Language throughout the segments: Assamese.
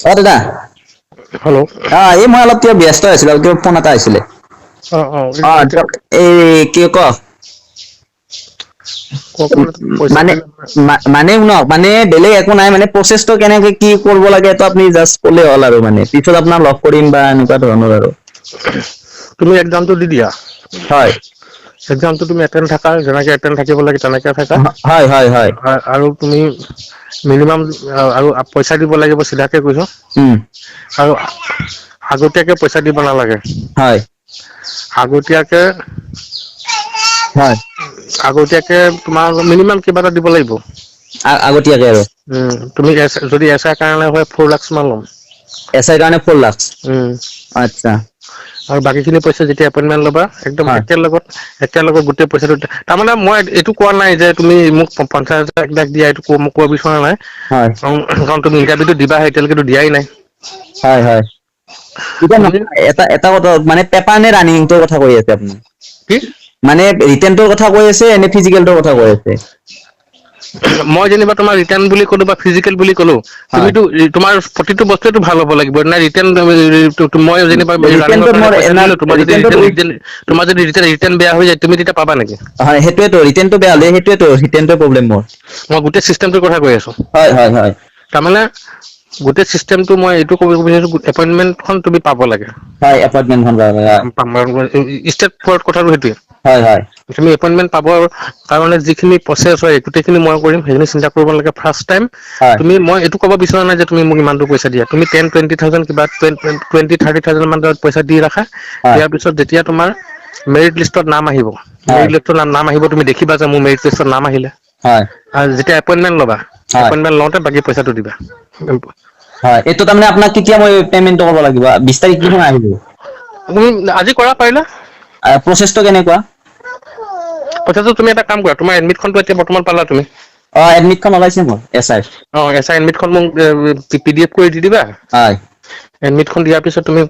অ দাদা। হেল্ল'। এই মই অলপ কিবা ব্যস্ত আছিলো, কিবা ফোন এটা আহিছিলে। অ অ অ দিয়ক, এই কি ক কওক, পইচা মানে মানে শুনক, মানে বেলেগ একো নাই, মানে প্ৰচেছটো কেনেকে কি কৰিব লাগে এইটো আপুনি জাষ্ট ক'লে হ'ল আৰু, মানে পিছত আপোনাক লগ কৰিম বা এনেকুৱা ধৰণৰ আৰু। তুমি এক্সামটো দি দিয়া। হয়। এক্সামটো তুমি এটেণ্ড থাকা, যেনেকে এটেণ্ড থাকিব লাগে তেনেকে থাকা। হয় হয় হয়। আৰু তুমি মিনিমাম আৰু পইচা দিব লাগিব, চিধাকে কৈছো। আৰু আগতীয়াকে পইচা দিব নালাগে। হয়। আগতীয়াকে হয়। আগতীয়াকে তোমাৰ মিনিমাম কিবা এটা দিব লাগিব। আগতীয়াকে আৰু। তুমি যদি এছ আইৰ কাৰণে হয় 4 লাখ মান ল'ম। এছ আইৰ কাৰণে 4 লাখ? আচ্ছা। আৰু বাকীখিনি পইচা যেতিয়া এপইণ্টমেণ্ট ল'বা, একদম একেলগত গোটেই পইচাটো। তাৰমানে মই এইটো কোৱা নাই যে তুমি মোক 50,000 1 লাখ দিয়া, এইটো মোক ক'ব বিচৰা নাই। হয়। কাৰণ তুমি ইণ্টাৰভিউটো দিবাহে, এতিয়ালৈকেতো দিয়াই নাই। হয় হয়। এতিয়া নহয়, এটা এটা কথা, মানে পেপাৰ নে ৰানিংটোৰ কথা কৈ আছে আপুনি? কি? মানে ৰিটেনটোৰ কথা কৈ আছে নে ফিজিকেলটোৰ কথা কৈ আছে? মই যেনিবা তোমাৰ ৰিটাৰ্ণ বুলি ক'লো বা ফিজিকেল বুলি ক'লো, তুমিতো তোমাৰ প্ৰতিটো বস্তুৱেটো ভাল হ'ব লাগিব নাই? ৰিটাৰ্ণ মই যেনিবা ৰানিঙৰ ৰিটেনটোত কাৰণে মোৰ পইচা দিলো, তোমাৰ যদি ৰিটেনটোত ৰিটাৰ্ণ তোমাৰ যদি ৰিটাৰ্ণ বেয়া হৈ যায়, তুমি তেতিয়া পাবা নেকি? হয়, সেইটোৱেতো, ৰিটেনটো বেয়া হ'লে সেইটোৱেতো ৰিটেনটোৱে প্ৰব্লেম মোৰ। মই গোটেই চিষ্টেমটোৰ কথা কৈ আছো। হয় হয় হয়। তাৰমানে গোটেই চিষ্টেমটো মই এইটো ক'ব বিচাৰিছো, এপইণ্টমেণ্টখন তুমি পাব লাগে। হয়, এপইণ্টমেণ্টখন পাব লাগে। ষ্টেট ফৰৱাৰ্ড কথাটো সেইটোৱে। হয় হয়। তুমি এপইণ্টমেণ্ট পাবৰ কাৰণে যিখিনি প্ৰচেছ হয় গোটেইখিনি মই কৰিম, সেইখিনি চিন্তা কৰিব নালাগে। ফাৰ্ষ্ট টাইম তুমি, মই এইটো ক'ব বিচৰা নাই যে তুমি মোক ইমানটো পইচা দিয়া। তুমি 10-20 থাউজেণ্ড কিবা 20-30 থাউজেণ্ড মান পইচা দি ৰাখা। দিয়াৰ পিছত যেতিয়া তোমাৰ মেৰিট লিষ্টত নাম আহিব, মেৰিট লিষ্টত নাম আহিব, তুমি দেখিবা যে মোৰ মেৰিট লিষ্টত নাম আহিলে। আৰু যেতিয়া এপইণ্টমেণ্ট ল'বা, এপইণ্টমেণ্ট লওঁতে বাকী পইচাটো দিবা। হয়, এইটো তাৰমানে আপোনাক কেতিয়া মই পেমেণ্টটো কৰিব লাগিব? 20 তাৰিখ দেখোন আহিব। তুমি আজি কৰা পাৰিলা। প্ৰচেছটো কেনেকুৱা? পইচাটো তুমি এটা কাম কৰা, তোমাৰ এডমিটখনটো এতিয়া বৰ্তমান পালা তুমি? অ, এডমিটখন ওলাইছে মোৰ এছ আইৰ। অ, এছ I এডমিটখন মোক পিডিএফ কৰি দি দিবা। হয়। এডমিটখন দিয়াৰ পিছত তুমি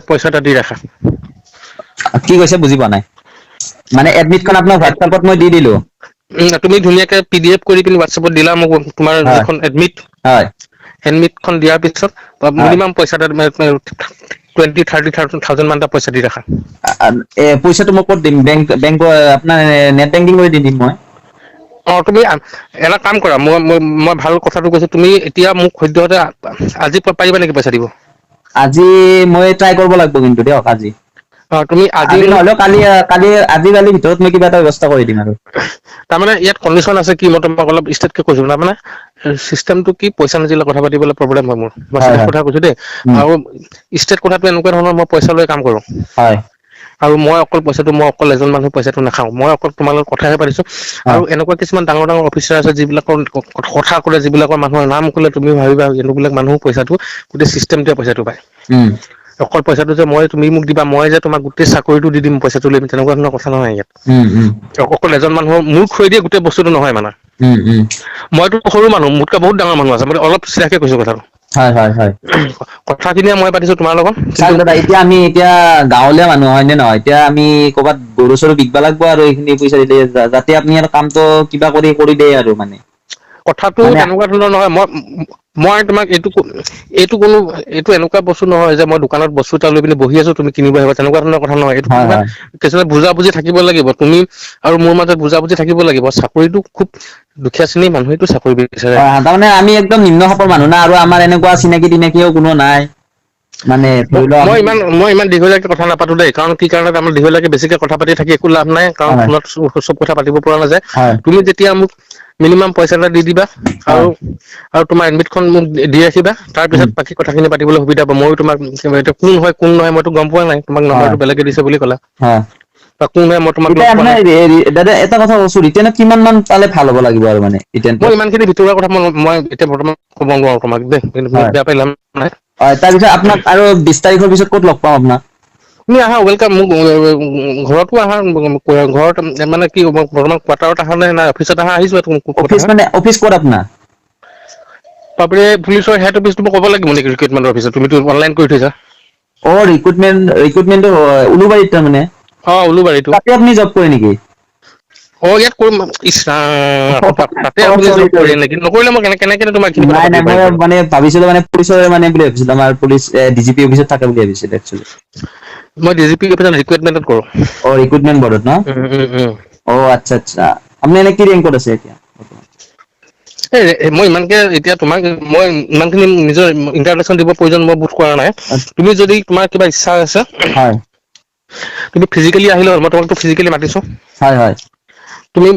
পইচা এটা দি ৰাখা। কি কৈছে বুজি পোৱা নাই। মানে এডমিটখন আপোনাক হোৱাটছএপত মই দি দিলো। তুমি ধুনীয়াকে পিডিএফ কৰি পিনি হোৱাটছএপত দিলা মোক তোমাৰ যিখন এডমিট। এডমিটখন দিয়াৰ পিছত মিনিমাম পইচা এটা 20-30 থাউজেণ্ড মান এটা পইচা দি ৰাখা। পইচাটো মই ক'ত দিম? বেংক বেংক আপোনাৰ নেট বেংকিং কৰি দি দিম মই। অ, তুমি এটা কাম কৰা, মই মই মই ভাল কথাটো কৈছো, তুমি এতিয়া মোক সদ্যহতে আজি পাৰিবা নেকি পইচা দিব? আজি মই ট্ৰাই কৰিব লাগিব কিন্তু দিয়ক আজি। অ, তুমি আজি আজি নহ'লেও কালি, কালি আজি কালিৰ ভিতৰত মই কিবা এটা ব্যৱস্থা কৰি দিম আৰু। তাৰমানে ইয়াত কণ্ডিশ্যন আছে কি, মই তোমাক অলপ ষ্টেটকে কৈছো। তাৰমানে চিষ্টেমটো কি, পইচা নিদিলে কথা পাতিবলৈ প্ৰব্লেম হয় মোৰ। মই চিধা কথা কৈছো দেই। আৰু ষ্টেট কথাটো এনেকুৱা ধৰণৰ, মই পইচা লৈ কাম কৰো। আৰু মই অকল পইচাটো, মই অকল এজন মানুহ পইচাটো নাখাওঁ, মই অকল তোমাৰ লগত কথাহে পাতিছো। আৰু এনেকুৱা কিছুমান ডাঙৰ ডাঙৰ অফিচাৰ আছে যিবিলাকৰ কথা ক'লে, যিবিলাকৰ মানুহৰ নাম ক'লে তুমি ভাবিবা এনেবিলাক মানুহ পইচাটো, গোটেই চিষ্টেমটোৱে পইচাটো পায়। অকল পইচাটো যে মই তুমি মোক দিবা, মই যে তোমাক গোটেই চাকৰিটো দি দিম পইচাটো লৈ, তেনেকুৱা ধৰণৰ কথা নহয় ইয়াত। উম উম অকল এজন মানুহৰ মোৰ থ্ৰুৱেদিয়ে দিয়ে গোটেই বস্তুটো নহয় মানে। উম উম মইতো সৰু মানুহ, মোতকে বহুত ডাঙৰ মানুহ আছে, মই অলপ চিধাকে কৈছো কথাটো। হয় হয় হয়। কথাখিনিয়ে মই পাতিছো তোমাৰ লগত। চাওক দাদা, এতিয়া আমি এতিয়া গাঁৱলীয়া মানুহ হয় নে নহয়, এতিয়া আমি ক'ৰবাত গৰু চৰু বিকবা লাগব আৰু এইখিনি পইচা দিলে, যাতে আপুনি আৰু কামটো কিবা কৰি কৰি দিয়ে আৰু মানে। কথাটো তেনেকুৱা ধৰণৰ নহয়। মই মই তোমাক এইটো এইটো কোনো এইটো এনেকুৱা বস্তু নহয় যে মই দোকানত বস্তু এটা লৈ পিনি বহি আছো, তুমি কিনিব আহিবা, তেনেকুৱা ধৰণৰ কথা নহয় এইটো। কিবা কিছুমান বুজাবুজি থাকিব লাগিব, তুমি আৰু মোৰ মাজত বুজাবুজি থাকিব লাগিব। চাকৰিটো খুব দুখীয়া শ্ৰেণীৰ মানুহেতো চাকৰি বিচাৰে। তাৰমানে আমি একদম নিম্ন খাপৰ মানুহ না, আৰু আমাৰ এনেকুৱা চিনাকি তিনাকিও কোনো নাই। মানে ধৰি লওক মই ইমান দীঘলীয়াকে কথা নাপাতো দেই, কাৰণ কি কাৰণত আমাৰ দীঘলীয়াকে বেছিকে কথা পাতি থাকি একো লাভ নাই, কাৰণ ফোনত চব কথা পাতিব পৰা নাযায়। তুমি যেতিয়া মোক মিনিমাম পইচা এটা দি দিবা আৰু আৰু তোমাৰ এডমিটখন মোক দি ৰাখিবা, তাৰপিছত বাকী কথাখিনি পাতিবলৈ সুবিধা হ'ব। ময়ো তোমাক এতিয়া কোন হয় কোন নহয় মইতো গম পোৱা নাই, তোমাক নম্বৰটো বেলেগে দিছে বুলি ক'লা। বা কোন হয় মই তোমাক লগ এতিয়া পোৱা আপোনাৰ নাই। দাদা, এটা কথা কৈছো, ৰিটেনত কিমান মান পালে ভাল হ'ব লাগিব আৰু মানে ৰিটেনটো? মই ইমানখিনি ভিতৰুৱা কথা মই মই এতিয়া বৰ্তমান ক'ব নোৱাৰো তোমাক দেই, কিন্তু বেয়া পাই লাভ নাই। হয়, তাৰপিছত আপোনাক আৰু 20 তাৰিখৰ পিছত ক'ত লগ পাম আপোনাক? তুমি আহা, welcome. মোক ঘৰতো আহা, ঘৰত মানে কি বৰ্তমান কোৱাৰ্টাৰত আহা নে নাই অফিচত আহা, আহিছো। অফিচ মানে অফিচ ক'ত আপোনাৰ? বাপৰে, পুলিচৰ হেড অফিচটো মই ক'ব লাগিব নেকি? ৰিক্ৰুইটমেণ্টৰ অফিচত তুমিতো অনলাইন কৰি থৈছা। অ, ৰিক্ৰুইটমেণ্টটো উলুবাৰীত তাৰমানে? অ, উলুবাৰীটো। তাতে আপুনি জব কৰে নেকি? অ ইয়াত কৰিম, ইছ ৰাম, তাতে আপুনি sorry, job sorry. কৰে নেকি? নকৰিলে মই কেনেকে তোমাক এইখিনি কথা নাই নাই পাতিব মই পাৰিম বাৰু? মানে ভাবিছিলো, মানে পুলিচৰ মানে বুলি ভাবিছিলো, আমাৰ পুলিচ ডিজিপি অফিচত থাকে বুলি ভাবিছিলো একচুৱেলি। মই ডিজিপি অফিচত ৰিক্ৰুইটমেণ্টত কৰো। অ, ৰিক্ৰুইটমেণ্ট বৰ্ডত ন? উম। অ, আচ্ছা আচ্ছা। আপুনি এনে কি ৰেংকত আছে এতিয়া? এই মই ইমানকে এতিয়া তোমাক মই ইমানখিনি নিজৰ ইন্ট্ৰডাকশ্যন দিব প্ৰয়োজন মই বোধ কৰা নাই। তুমি যদি তোমাৰ কিবা ইচ্ছা আছে, তুমি ফিজিকেলি আহিলে হ'ল। মই তোমাকতো ফিজিকেলি মাতিছো। হয় হয় তুমি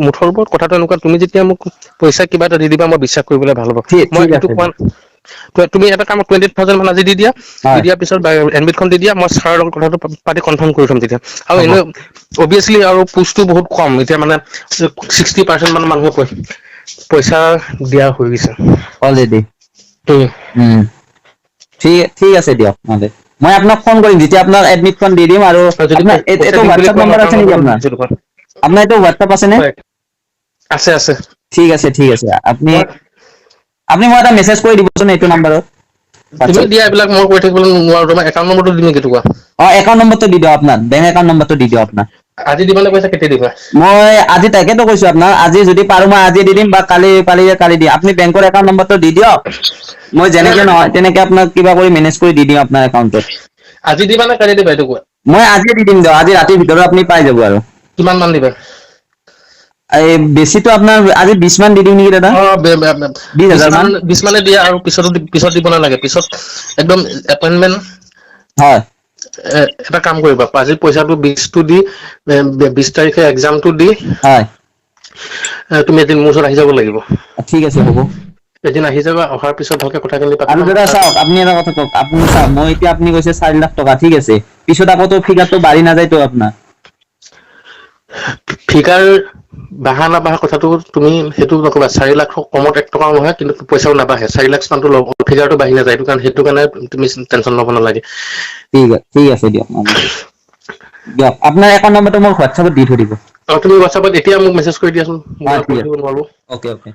মুঠৰ ওপৰত কথাটো এনেকুৱা, তুমি যেতিয়া মোক পইচা কিবা এটা দি দিবা, মই বিশ্বাস কৰিবলৈ ভাল হ'ব। মই ঠিক এইটো আছে। কোৱা, তুমি এটা কাম, 20,000 মান আজি দি দিয়া। দি দিয়াৰ পিছত এডমিটখন দি দিয়া, মই ছাৰৰ লগত কথাটো পাতি কনফাৰ্ম কৰি থ'ম তেতিয়া। আৰু হ'ব। এনেও অভিয়াছলি আৰু পোষ্টটো বহুত কম এতিয়া, মানে 60% মান মানুহে পইচা দিয়া হৈ গৈছে। অলৰেডি। ঠিক ঠিক আছে দিয়ক নহ'লে। মই আপোনাক ফোন কৰিম যেতিয়া আপোনাক এডমিটখন দি দিম। আৰু যদি আপোনাৰ পইচা এইটো দিম বুলি হোৱাটছআপ কোৱা, নম্বৰ মই আছে নেকি আপোনাৰ? দিছো। আপোনাৰ এইটো হোৱাটছআপ আছে নে? হয়, আছে আছে। ঠিক আছে, ঠিক আছে। আপুনি আপুনি মই এটা মেছেজ কৰি দিবচোন এইটো নাম্বাৰত। তুমি দিয়া, এইবিলাক মই কৰি থাকিবলৈ নোৱাৰো। তোমাৰ একাউণ্ট নম্বৰটো দিম নেকি, কোৱা? অ, একাউণ্ট নম্বৰটো দি দিয়ক, আপোনাৰ বেংক একাউণ্ট নম্বৰটো দি দিয়ক আপোনাৰ। আজি দিবানে পইচা, কেতিয়া দিবা? মই আজি, তাকেতো কৈছো আপোনাক, আজি যদি পাৰো মই আজি দি দিম বা কালি পাৰিলে কালি দিম। আপুনি বেংকৰ একাউণ্ট নম্বৰটো দি দিয়ক, মই যেনেকে নহয় তেনেকে আপোনাক কিবা কৰি মেনেজ কৰি দি দিম আপোনাৰ একাউণ্টত। আজি দিবা নে কালি দিবা, এইটো কোৱা। মই আজি দি দিম দিয়ক, আজি ৰাতিৰ ভিতৰত আপুনি পাই যাব। আৰু কিমান মান দিবা? এই বেছিটো আপোনাৰ আজি 20 মান দি দিম নেকি দাদা? অ, 20,000 মান। 20 মানে দিয়া আৰু পিছতো পিছত দিব নালাগে, পিছত একদম এপইণ্টমেণ্ট। এটা কাম কৰিবা, আজি পইচাটো 20টো দি 20 তাৰিখে এক্সামটো দি তুমি এদিন মোৰ ওচৰত আহি যাব লাগিব। ঠিক আছে, হ'ব। এদিন আহি যাবা, অহাৰ পিছত ভালকে কথাখিনি পাতি আৰু ল'ম। দাদা চাওক, আপুনি এটা কথা কওক, আপুনি চাওক, মই এতিয়া আপুনি কৈছে 4 লাখ টকা, ঠিক আছে, পিছত আকৌতো ফিগাৰটো বাঢ়ি নাযায়তো আপোনাৰ? ফিগাৰ বাঢ়া নাবাঢ়া কথাটো তুমি সেইটো নকবা। 4 লাখ কমত 1 টকাও নহয়, কিন্তু পইচাও নাবাঢ়ে। 4 লাখ মানটো ল'ব, ফিগাৰটো বাঢ়ি নাযায়। সেইটো কাৰণে তুমি টেনচন ল'ব নালাগে। ঠিক আছে দিয়ক নহ'লে। দিয়ক, আপোনাৰ একাউণ্ট নম্বৰটো মোক হোৱাটছএপত দি থৈ দিব। অ, তুমি হোৱাটছএপত এতিয়া মোক মেছেজ কৰি দিয়াচোন, মই ঠিক কৰি আছে। দিব নোৱাৰো। Okay okay.